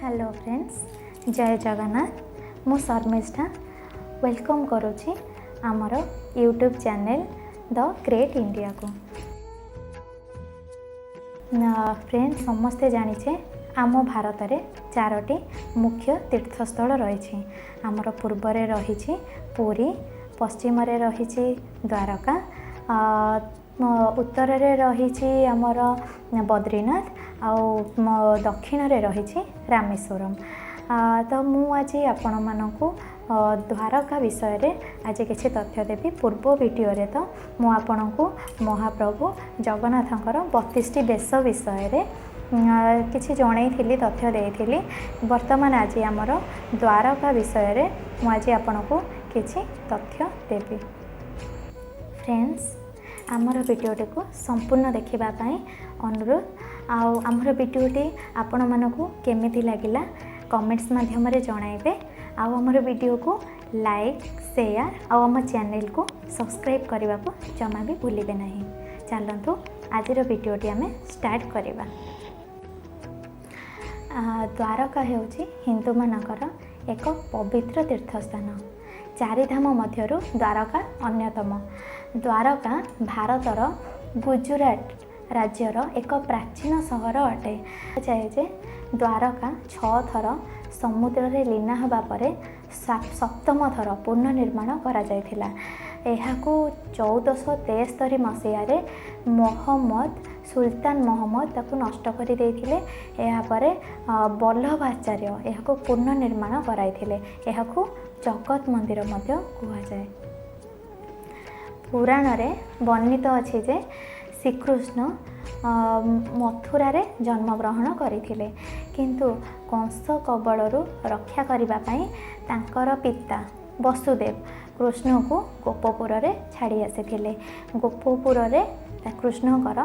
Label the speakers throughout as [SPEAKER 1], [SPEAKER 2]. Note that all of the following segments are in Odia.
[SPEAKER 1] ହ୍ୟାଲୋ ଫ୍ରେଣ୍ଡସ୍, ଜୟ ଜଗନ୍ନାଥ। ମୁଁ ଶର୍ମିଷ୍ଠା welcome କରୁଛି ଆମର ୟୁଟ୍ୟୁବ୍ ଚ୍ୟାନେଲ୍ ଦ ଗ୍ରେଟ୍ ଇଣ୍ଡିଆକୁ। ଫ୍ରେଣ୍ଡ, ସମସ୍ତେ ଜାଣିଛେ ଆମ ଭାରତରେ ଚାରୋଟି ମୁଖ୍ୟ ତୀର୍ଥସ୍ଥଳ ରହିଛି। ଆମର ପୂର୍ବରେ ରହିଛି ପୁରୀ, ପଶ୍ଚିମରେ ରହିଛି ଦ୍ୱାରକା, ଉତ୍ତରରେ ରହିଛି ଆମର ବଦ୍ରିନାଥ ଆଉ ଦକ୍ଷିଣରେ ରହିଛି ରାମେଶ୍ୱରମ। ତ ମୁଁ ଆଜି ଆପଣମାନଙ୍କୁ ଦ୍ୱାରକା ବିଷୟରେ ଆଜି କିଛି ତଥ୍ୟ ଦେବି। ପୂର୍ବ ଭିଡ଼ିଓରେ ତ ମୁଁ ଆପଣଙ୍କୁ ମହାପ୍ରଭୁ ଜଗନ୍ନାଥଙ୍କର 32ଟି ବେଶ ବିଷୟରେ କିଛି ଜଣେଇଥିଲି, ତଥ୍ୟ ଦେଇଥିଲି। ବର୍ତ୍ତମାନ ଆଜି ଆମର ଦ୍ୱାରକା ବିଷୟରେ ମୁଁ ଆଜି ଆପଣଙ୍କୁ କିଛି ତଥ୍ୟ ଦେବି। ଫ୍ରେଣ୍ଡସ୍, ଆମର ଭିଡ଼ିଓଟିକୁ ସମ୍ପୂର୍ଣ୍ଣ ଦେଖିବା ପାଇଁ ଅନୁରୋଧ। ଆଉ ଆମର ଭିଡ଼ିଓଟି ଆପଣମାନଙ୍କୁ କେମିତି ଲାଗିଲା, କମେଣ୍ଟସ୍ ମାଧ୍ୟମରେ ଜଣାଇବେ। ଆଉ ଆମର ଭିଡ଼ିଓକୁ ଲାଇକ୍, ସେୟାର ଆଉ ଆମ ଚ୍ୟାନେଲକୁ ସବସ୍କ୍ରାଇବ୍ କରିବାକୁ ଜମା ବି ଭୁଲିବେ ନାହିଁ। ଚାଲନ୍ତୁ, ଆଜିର ଭିଡ଼ିଓଟି ଆମେ ଷ୍ଟାର୍ଟ କରିବା। ଦ୍ୱାରକା ହେଉଛି ହିନ୍ଦୁମାନଙ୍କର ଏକ ପବିତ୍ର ତୀର୍ଥସ୍ଥାନ। ଚାରିଧାମ ମଧ୍ୟରୁ ଦ୍ୱାରକା ଅନ୍ୟତମ। ଦ୍ୱାରକା ଭାରତର ଗୁଜୁରାଟ ରାଜ୍ୟର ଏକ ପ୍ରାଚୀନ ସହର ଅଟେ। କୁହାଯାଏ ଯେ ଦ୍ୱାରକା ଛଅ ଥର ସମୁଦ୍ରରେ ଲୀନ ହେବା ପରେ ସପ୍ତମ ଥର ପୁନଃନିର୍ମାଣ କରାଯାଇଥିଲା। ଏହାକୁ 1473 ମସିହାରେ ମହମ୍ମଦ ସୁଲତାନ ମହମ୍ମଦ ତାକୁ ନଷ୍ଟ କରିଦେଇଥିଲେ। ଏହାପରେ ବଲ୍ଲଭାଚାର୍ଯ୍ୟ ଏହାକୁ ପୁନଃନିର୍ମାଣ କରାଇଥିଲେ। ଏହାକୁ ଜଗତ ମନ୍ଦିର ମଧ୍ୟ କୁହାଯାଏ। ପୁରାଣରେ ବର୍ଣ୍ଣିତ ଅଛି ଯେ ଶ୍ରୀକୃଷ୍ଣ ମଥୁରାରେ ଜନ୍ମଗ୍ରହଣ କରିଥିଲେ, କିନ୍ତୁ କଂସ କବଳରୁ ରକ୍ଷା କରିବା ପାଇଁ ତାଙ୍କର ପିତା ବସୁଦେବ କୃଷ୍ଣଙ୍କୁ ଗୋପପୁରରେ ଛାଡ଼ି ଆସିଥିଲେ। ଗୋପପୁରରେ କୃଷ୍ଣଙ୍କର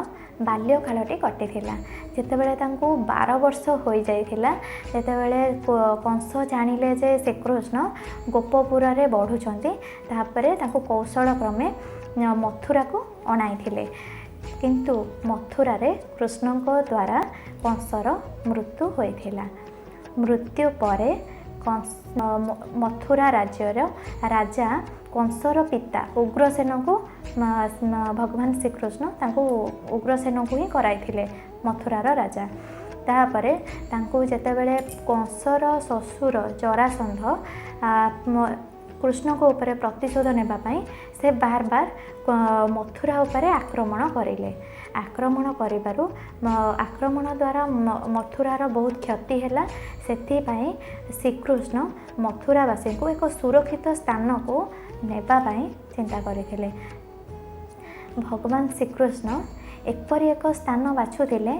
[SPEAKER 1] ବାଲ୍ୟକାଳଟି କଟିଥିଲା। ଯେତେବେଳେ ତାଙ୍କୁ 12 ବର୍ଷ ହୋଇଯାଇଥିଲା, ଯେତେବେଳେ କଂସ ଜାଣିଲେ ଯେ ଶ୍ରୀକୃଷ୍ଣ ଗୋପପୁରରେ ବଢ଼ୁଛନ୍ତି, ତାପରେ ତାଙ୍କୁ କୌଶଳ କ୍ରମେ ମଥୁରାକୁ ଅଣାଇଥିଲେ। କିନ୍ତୁ ମଥୁରାରେ କୃଷ୍ଣଙ୍କ ଦ୍ୱାରା କଂସର ମୃତ୍ୟୁ ହୋଇଥିଲା। ମୃତ୍ୟୁ ପରେ କଂସ ମଥୁରା ରାଜ୍ୟର ରାଜା କଂସର ପିତା ଉଗ୍ରସେନକୁ ଭଗବାନ ଶ୍ରୀକୃଷ୍ଣ ତାଙ୍କୁ ଉଗ୍ରସେନକୁ ହିଁ କରାଇଥିଲେ ମଥୁରାର ରାଜା। ତାପରେ ତାଙ୍କୁ ଯେତେବେଳେ କଂସର ଶ୍ୱଶୁର ଜରାସନ୍ଧ କୃଷ୍ଣଙ୍କ ଉପରେ ପ୍ରତିଶୋଧ ନେବା ପାଇଁ ସେ ବାର ବାର ମଥୁରା ଉପରେ ଆକ୍ରମଣ କରିଲେ। ଆକ୍ରମଣ କରିବାରୁ ଆକ୍ରମଣ ଦ୍ୱାରା ମଥୁରାର ବହୁତ କ୍ଷତି ହେଲା। ସେଥିପାଇଁ ଶ୍ରୀକୃଷ୍ଣ ମଥୁରାବାସୀଙ୍କୁ ଏକ ସୁରକ୍ଷିତ ସ୍ଥାନକୁ ନେବା ପାଇଁ ଚିନ୍ତା କରିଥିଲେ। ଭଗବାନ ଶ୍ରୀକୃଷ୍ଣ ଏପରି ଏକ ସ୍ଥାନ ବାଛୁଥିଲେ,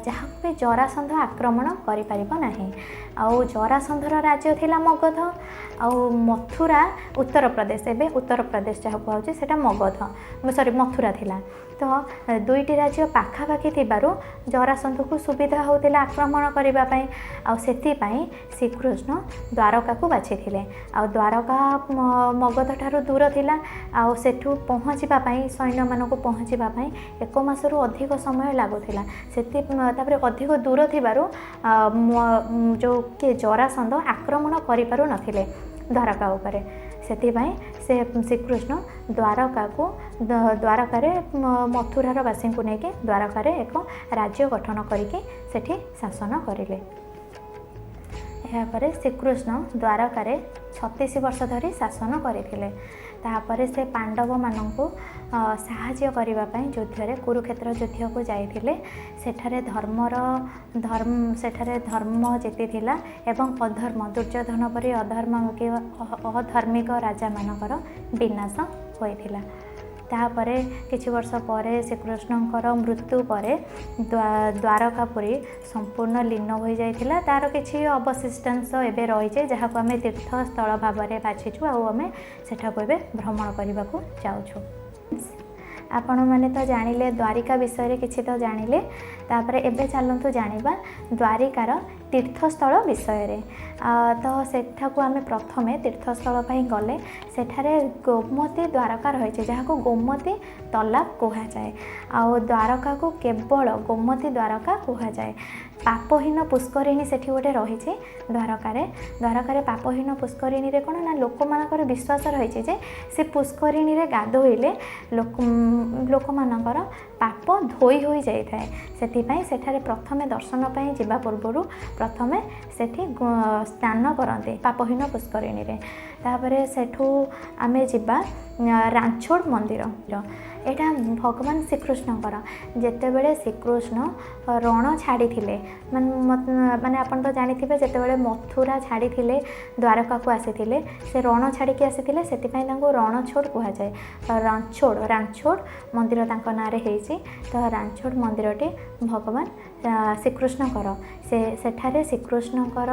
[SPEAKER 1] ଯାହାକୁ ବି ଜରାସନ୍ଧ ଆକ୍ରମଣ କରିପାରିବ ନାହିଁ। ଆଉ ଜରାସନ୍ଧର ରାଜ୍ୟ ଥିଲା ମଗଧ ଆଉ ମଥୁରା ଉତ୍ତରପ୍ରଦେଶ, ଏବେ ଉତ୍ତରପ୍ରଦେଶ ଯାହାକୁ କୁହାଯାଉଛି, ସେଇଟା ମଗଧ, ସରି, ମଥୁରା ଥିଲା। ତ ଦୁଇଟି ରାଜ୍ୟ ପାଖାପାଖି ଥିବାରୁ ଜରାସନ୍ଧକୁ ସୁବିଧା ହେଉଥିଲା ଆକ୍ରମଣ କରିବା ପାଇଁ। ଆଉ ସେଥିପାଇଁ ଶ୍ରୀକୃଷ୍ଣ ଦ୍ୱାରକାକୁ ବାଛିଥିଲେ। ଆଉ ଦ୍ୱାରକା ମଗଧ ଠାରୁ ଦୂର ଥିଲା। ଆଉ ସେଠୁ ପହଞ୍ଚିବା ପାଇଁ, ସୈନ୍ୟମାନଙ୍କୁ ପହଞ୍ଚିବା ପାଇଁ ଏକ ମାସରୁ ଅଧିକ ସମୟ ଲାଗୁଥିଲା। ତାପରେ ଅଧିକ ଦୂର ଥିବାରୁ ଯେଉଁ କିଏ ଜରାସନ୍ଧ ଆକ୍ରମଣ କରିପାରୁନଥିଲେ ଦ୍ୱାରକା ଉପରେ। ସେଥିପାଇଁ ସେ ଶ୍ରୀକୃଷ୍ଣ ଦ୍ୱାରକାରେ ମଥୁରାର ବାସୀଙ୍କୁ ନେଇକି ଦ୍ୱାରକାରେ ଏକ ରାଜ୍ୟ ଗଠନ କରିକି ସେଠି ଶାସନ କରିଲେ। ଏହାପରେ ଶ୍ରୀକୃଷ୍ଣ ଦ୍ୱାରକାରେ 36 ବର୍ଷ ଧରି ଶାସନ କରିଥିଲେ। ତାପରେ ସେ ପାଣ୍ଡବମାନଙ୍କୁ ସାହାଯ୍ୟ କରିବା ପାଇଁ ଯୁଦ୍ଧରେ, କୁରୁକ୍ଷେତ୍ର ଯୁଦ୍ଧକୁ ଯାଇଥିଲେ। ସେଠାରେ ଧର୍ମ ଜିତିଥିଲା ଏବଂ ଅଧର୍ମ, ଦୁର୍ଯ୍ୟୋଧନ ପରି ଅଧର୍ମ ଅଧାର୍ମିକ ରାଜାମାନଙ୍କର ବିନାଶ ହୋଇଥିଲା। ତାପରେ କିଛି ବର୍ଷ ପରେ, ଶ୍ରୀକୃଷ୍ଣଙ୍କର ମୃତ୍ୟୁ ପରେ ଦ୍ୱାରକାପୁରୀ ସମ୍ପୂର୍ଣ୍ଣ ଲୀନ ହୋଇଯାଇଥିଲା। ତା'ର କିଛି ଅବଶିଷ୍ଟାଂଶ ଏବେ ରହିଛି, ଯାହାକୁ ଆମେ ତୀର୍ଥସ୍ଥଳ ଭାବରେ ବାଛିଛୁ ଆଉ ଆମେ ସେଠାକୁ ଏବେ ଭ୍ରମଣ କରିବାକୁ ଯାଉଛୁ। ଆପଣମାନେ ତ ଜାଣିଲେ, ଦ୍ୱାରିକା ବିଷୟରେ କିଛି ତ ଜାଣିଲେ। ତାପରେ ଏବେ ଚାଲନ୍ତୁ ଜାଣିବା ଦ୍ୱାରିକାର ତୀର୍ଥସ୍ଥଳ ବିଷୟରେ। ତ ସେଠାକୁ ଆମେ ପ୍ରଥମେ ତୀର୍ଥସ୍ଥଳ ପାଇଁ ଗଲେ ସେଠାରେ ଗୋମତୀ ଦ୍ୱାରକା ରହିଛି, ଯାହାକୁ ଗୋମତୀ ତଲାବ କୁହାଯାଏ। ଆଉ ଦ୍ୱାରକାକୁ କେବଳ ଗୋମତୀ ଦ୍ୱାରକା କୁହାଯାଏ। ପାପହୀନ ପୁଷ୍କରିଣୀ ସେଠି ଗୋଟେ ରହିଛି ଦ୍ୱାରକାରେ। ଦ୍ୱାରକାରେ ପାପହୀନ ପୁଷ୍କରିଣୀରେ କ'ଣ ନା ଲୋକମାନଙ୍କର ବିଶ୍ୱାସ ରହିଛି ଯେ ସେ ପୁଷ୍କରିଣୀରେ ଗାଧୋଇଲେ ଲୋକମାନଙ୍କର ପାପ ଧୋଇ ହୋଇଯାଇଥାଏ। ସେଥିପାଇଁ ସେଠାରେ ପ୍ରଥମେ ଦର୍ଶନ ପାଇଁ ଯିବା ପୂର୍ବରୁ ପ୍ରଥମେ ସେଠି ସ୍ନାନ କରନ୍ତି ପାପହୀନ ପୁଷ୍କରିଣୀରେ। ତାପରେ ସେଠୁ ଆମେ ଯିବା ରାନଛୋଡ଼ ମନ୍ଦିର। ଏଇଟା ଭଗବାନ ଶ୍ରୀକୃଷ୍ଣଙ୍କର। ଯେତେବେଳେ ଶ୍ରୀକୃଷ୍ଣ ରଣ ଛାଡ଼ିଥିଲେ, ମାନେ ଆପଣ ତ ଜାଣିଥିବେ, ଯେତେବେଳେ ମଥୁରା ଛାଡ଼ିଥିଲେ ଦ୍ୱାରକାକୁ ଆସିଥିଲେ, ସେ ରଣ ଛାଡ଼ିକି ଆସିଥିଲେ, ସେଥିପାଇଁ ତାଙ୍କୁ ରଣଛୋଡ଼ କୁହାଯାଏ। ରାନଛୋଡ଼ ମନ୍ଦିର ତାଙ୍କ ନାଁରେ ହେଇଛି। ତ ରାନଛୋଡ଼ ମନ୍ଦିରଟି ଭଗବାନ ଶ୍ରୀକୃଷ୍ଣଙ୍କର। ସେଠାରେ ଶ୍ରୀକୃଷ୍ଣଙ୍କର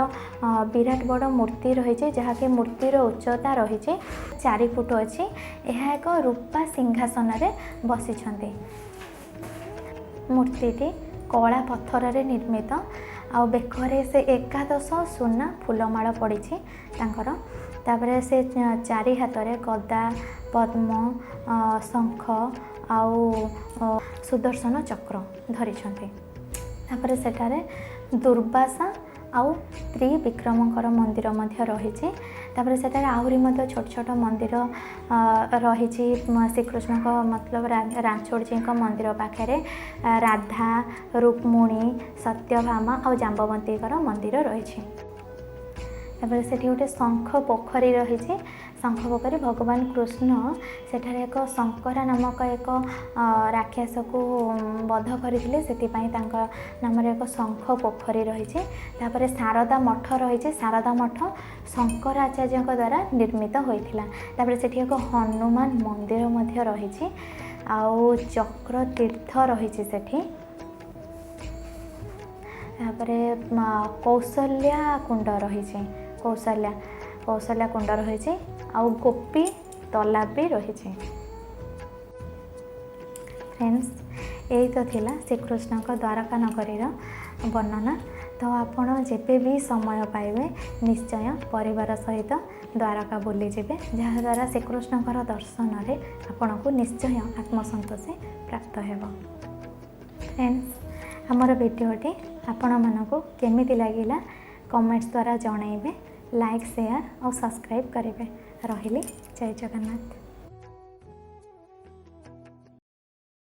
[SPEAKER 1] ବିରାଟ ବଡ଼ ମୂର୍ତ୍ତି ରହିଛି, ଯାହାକି ମୂର୍ତ୍ତିର ଉଚ୍ଚତା ରହିଛି 4 ଫୁଟ ଅଛି। ଏହା ଏକ ରୂପା ସିଂହାସନରେ ବସିଛନ୍ତି। ମୂର୍ତ୍ତିଟି କଳା ପଥରରେ ନିର୍ମିତ ଆଉ ବେକରେ ସେ ଏକାଦଶ ସୁନା ଫୁଲମାଳ ପଡ଼ିଛି ତାଙ୍କର। ତାପରେ ସେ ଚାରି ହାତରେ ଗଦା, ପଦ୍ମ, ଶଙ୍ଖ ଆଉ ସୁଦର୍ଶନ ଚକ୍ର ଧରିଛନ୍ତି। ତାପରେ ସେଠାରେ ଦୁର୍ବାସା ଆଉ ତ୍ରିବିକ୍ରମଙ୍କର ମନ୍ଦିର ମଧ୍ୟ ରହିଛି। ତାପରେ ସେଠାରେ ଆହୁରି ମଧ୍ୟ ଛୋଟ ଛୋଟ ମନ୍ଦିର ରହିଛି। ଶ୍ରୀକୃଷ୍ଣଙ୍କ ମତଲବ ରାନଛୋଡ଼ଜୀଙ୍କ ମନ୍ଦିର ପାଖରେ ରାଧା, ରୁକ୍ମିଣୀ, ସତ୍ୟଭାମା ଆଉ ଜାମ୍ବବତୀଙ୍କର ମନ୍ଦିର ରହିଛି। ତାପରେ ସେଠି ଗୋଟେ ଶଙ୍ଖ ପୋଖରୀ ରହିଛି। ଶଙ୍ଖ ପୋଖରୀ, ଭଗବାନ କୃଷ୍ଣ ସେଠାରେ ଏକ ଶଙ୍କରା ନାମକ ଏକ ରାକ୍ଷସକୁ ବଧ କରିଥିଲେ, ସେଥିପାଇଁ ତାଙ୍କ ନାମରେ ଏକ ଶଙ୍ଖ ପୋଖରୀ ରହିଛି। ତାପରେ ଶାରଦା ମଠ ରହିଛି। ଶାରଦା ମଠ ଶଙ୍କରାଚାର୍ଯ୍ୟଙ୍କ ଦ୍ୱାରା ନିର୍ମିତ ହୋଇଥିଲା। ତାପରେ ସେଠି ଏକ ହନୁମାନ ମନ୍ଦିର ମଧ୍ୟ ରହିଛି ଆଉ ଚକ୍ର ତୀର୍ଥ ରହିଛି ସେଠି। ତାପରେ କୌଶଲ୍ୟା କୁଣ୍ଡ ରହିଛି। କୌଶଲ୍ୟା କୁଣ୍ଡ ରହିଛି ଆଉ ଗୋପୀ ତଲାବ ବି ରହିଛି। ଫ୍ରେଣ୍ଡସ୍, ଏଇ ତ ଥିଲା ଶ୍ରୀକୃଷ୍ଣଙ୍କ ଦ୍ୱାରକା ନଗରୀର ବର୍ଣ୍ଣନା। ତ ଆପଣ ଯେବେ ବି ସମୟ ପାଇବେ, ନିଶ୍ଚୟ ପରିବାର ସହିତ ଦ୍ୱାରକା ବୁଲିଯିବେ, ଯାହାଦ୍ୱାରା ଶ୍ରୀକୃଷ୍ଣଙ୍କର ଦର୍ଶନରେ ଆପଣଙ୍କୁ ନିଶ୍ଚୟ ଆତ୍ମସନ୍ତୋଷି ପ୍ରାପ୍ତ ହେବ। ଫ୍ରେଣ୍ଡସ୍, ଆମର ଭିଡ଼ିଓଟି ଆପଣମାନଙ୍କୁ କେମିତି ଲାଗିଲା କମେଣ୍ଟସ୍ ଦ୍ୱାରା ଜଣାଇବେ। ଲାଇକ୍, ସେୟାର ଆଉ ସବସ୍କ୍ରାଇବ୍ କରିବେ। ରହିଲି, ଜୟ ଜଗନ୍ନାଥ।